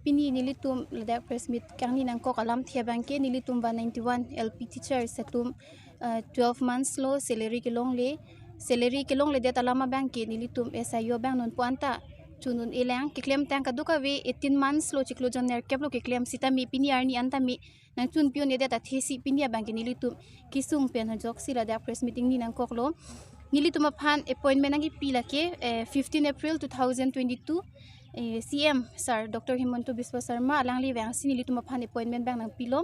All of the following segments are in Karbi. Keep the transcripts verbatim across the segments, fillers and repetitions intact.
Pini nelitum ladak press meet kangni nangkok alamthe abangke nelitum one ninety-one L P teachers atum, eh, twelve months lo salary kelongle, salary kelongledet alam abangke nelitum S I U abang nonpu anta chun un-elang, keklemtang kadokave eighteen months lo chiklo jon nerkep lo keklem sitame pini arni anta me nangchunpi un-edet athesi pini abangke nelitum kesung pen ajoksi ladak press meet ni nangkoklo. Nelitum aphan appointment nangkipi lake, eh, fifteen April two thousand twenty-two, eh, C M sir Doctor Himanta Biswa Sarma alangli vangsi nelitum aphan appointment abang nangpilo.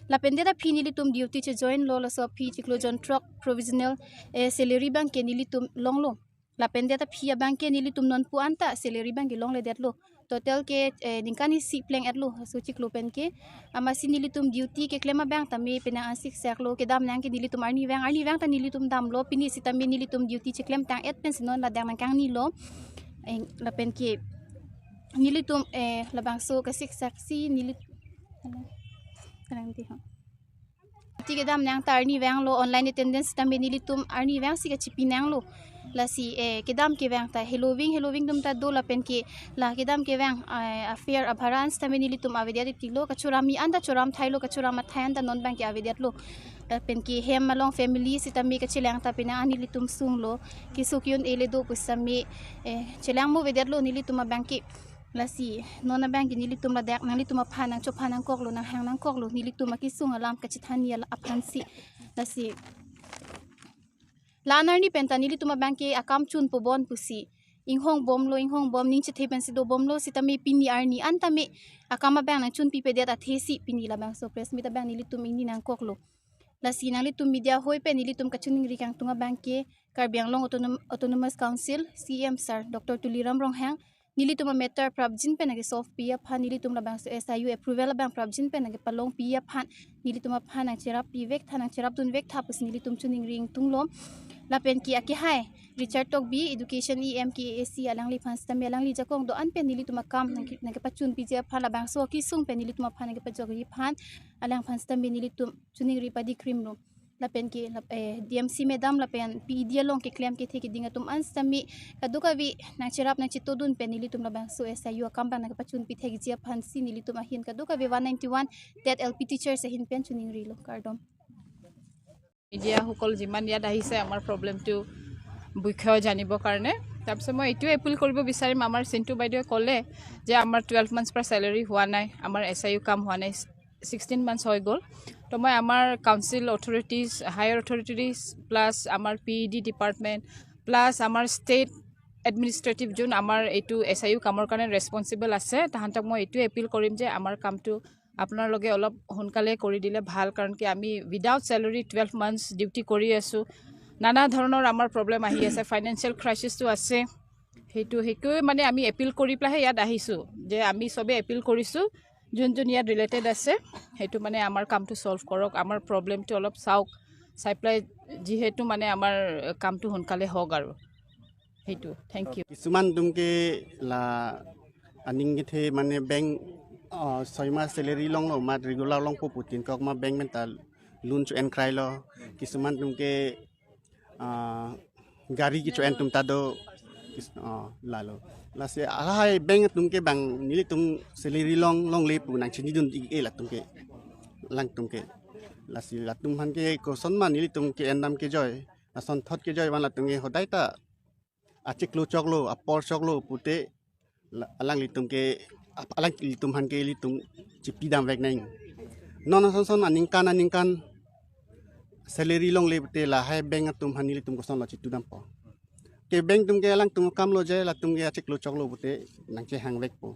Lapen det aphi nelitum duty chejoin lo, laso aphi chiklo jon throk provisional, eh, salary abangke nelitum longlo. Lapen det aphi abangke nelitum nonpu anta salary abangke longledetlo. Total ke, eh, ningkan isi pleng-etlo, laso chiklo penke. Amatsi nelitum duty keklem abang tame penang ansikseklo, kedam nangke nelitum arnivang, arnivang ta nelitum damlo, pini sitame nelitum duty cheklemtang-et pensi non ladak nangkangnilo. Eh, lapenke nelitum, eh, labangso kasikseksi nelit-, Kadam nang ta arnivanglo, online attendance tame nelitum arnivangsi kachipi nanglo. Lasi, eh, kedam kevang ta heloving, heloving atum ta do lapenke la kedam kevang, eh, affair abharan sitame nelitum avedet tilo, kachoram-i anta choram thailo, kachoram athai anta non abangke avedetlo. Lapenke hem along family sitame kachelang ta penang an nelitum sunglo, kesung un-ele do pusitame, eh, chelang mo avedetlo nelitum abangke. Lasi non abangke nelitum ladak nanglitum aphan nangchophan nangkoklo, nanghang nangkoklo, nelitum akesung alam kachethanji ala aphansi. Lasi la-an arni penta nelitum abangke akam chunpo bon pusi inghongbomlo, inghongbom, ning chethe pensi dobomlo sitame pini arni anta me akam abang nangchunpipedet athesi pini labangso press meet abang nelitum ingni nangkoklo. Lasi nanglitum media hoi pen nelitum kachiningri kangtung abangke Karbi Anglong Autonom-, Autonomous Council C M sir Doctor Tuliram Ronghang nelitum amatter prapjin pen nangkesolve pi aphan, nelitum labangso S I U approval abang prapjin pen nangkepalongpi aphan nelitum aphan nangcherappi vektha, nangcherapdun vektha pusi nelitum chiningri ingtunglo. Lapenke akehai Richard Tokbi, Education E M K A A C, alangliphan sitame alangli ajakong do-an pen nelitum akam nangke-, nangkepachunpiji aphan, labangso akesung pen nelitum aphan nangkepajokji aphan alangphan sitame nelitum chiningri padikrimlo. Lapenke lap-, eh, D M C madam lapen P E D along keklem kethe keding atum an sitame kadokave nangcherap nangchetodun pen nelitum labangso S I U akam abang nangkepachunpi thekji aphansi nelitum ahin kadokave one ninety-one TET L P teachers ahin pen chiningrilo. Kardom. মিডিয়াসকল যিমান ইয়াত আহিছে আমাৰ প্ৰব্লেমটো বিষয়ে জানিবৰ কাৰণে। তাৰপিছত মই এইটোৱে এপিল কৰিব বিচাৰিম, আমাৰ চিণ্টু বাইদেৱে ক'লে যে আমাৰ টুৱেলভ মান্থছৰ পৰা চেলাৰী হোৱা নাই, আমাৰ এছ আই ইউ কাম হোৱা নাই, ছিক্সটিন মান্থছ হৈ গ'ল। তো মই আমাৰ council authorities, higher authorities, plus আমাৰ P E D department, plus আমাৰ ষ্টেট এডমিনিষ্ট্ৰেটিভ যোন আমাৰ এইটো এছ আই ইউ কামৰ কাৰণে ৰেছপনচিবল আছে, তাহাঁতক মই এইটোৱে এপিল কৰিম যে আমাৰ কামটো আপোনালোকে অলপ সোনকালে কৰি দিলে ভাল, কাৰণ কি আমি without salary twelve months duty কৰি আছোঁ, নানা ধৰণৰ আমাৰ প্ৰব্লেম আহি আছে, ফাইনেন্সিয়েল ক্ৰাইচিছটো আছে। সেইটো, সেইটোৱে মানে আমি এপিল কৰি পেলাইহে ইয়াত আহিছোঁ, যে আমি চবে এপিল কৰিছোঁ, যোন যোন ইয়াত ৰিলেটেড আছে, সেইটো মানে আমাৰ কামটো ছল্ভ কৰক, আমাৰ প্ৰব্লেমটো অলপ চাওক, চাই পেলাই যিহেতু মানে আমাৰ কামটো সোনকালে হওক আৰু সেইটো। Thank you. Kisuman atum ke la aning kethe mane bank, ah, soi ma salary longlo, ma regular longpo pu tin kok ma bank pen ta loan cho-en krailo. Kisuman atum ke, ah, gari kecho-en atum ta do. Kis-, ah, lalo. Lasi lahai bank atum ke bang nelitum salary long longle pu nangchinidun ik-e latum ke. Alangtum ke. Lasi latum aphan ke koson ma nelitum ke-en dam kejoi, asonthot kejoi van latum ke hodai ta achiklo choklo, apor choklo pute la-, alanglitum ke, ap-, alanglitum aphan ke ilitum chipi damvek nang. Non ason son aningkan aningkan salary longle pute lahai bank atum aphan ilitum kosonlo chitu dampo. Ke bank atum ke alangtum akam lo je, latum ke achiklo choklo pute nangchehangvekpo.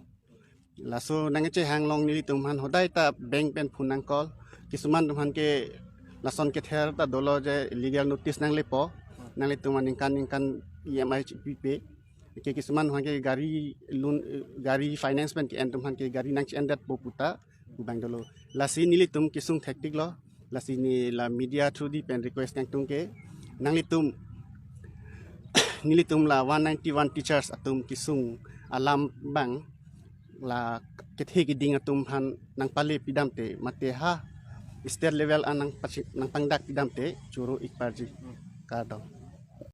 Laso nangchehang long nelitum aphan hodai ta bank pen phone nang call. Kisuman atum aphan ke lason kether ta dolo je legal notice nanglepo. Nanglitum aningkan ningkan E M I chipipe. Ke kisuman atum aphan ke gari loan, eh, gari finance pen ke-en atum aphan ke gari nangche-endetpo pu ta pu abang dolo. Lasi nelitum kesung thektiklo. Lasi neli la media through di pen request nangtung ke nanglitum, nelitum la one ninety-one teachers atum kesung alam abang la kethe keding atum aphan nangpale pidamte mate ha state level an nangpachi-, nangpangdak pidamte choro ik parji. Kardom.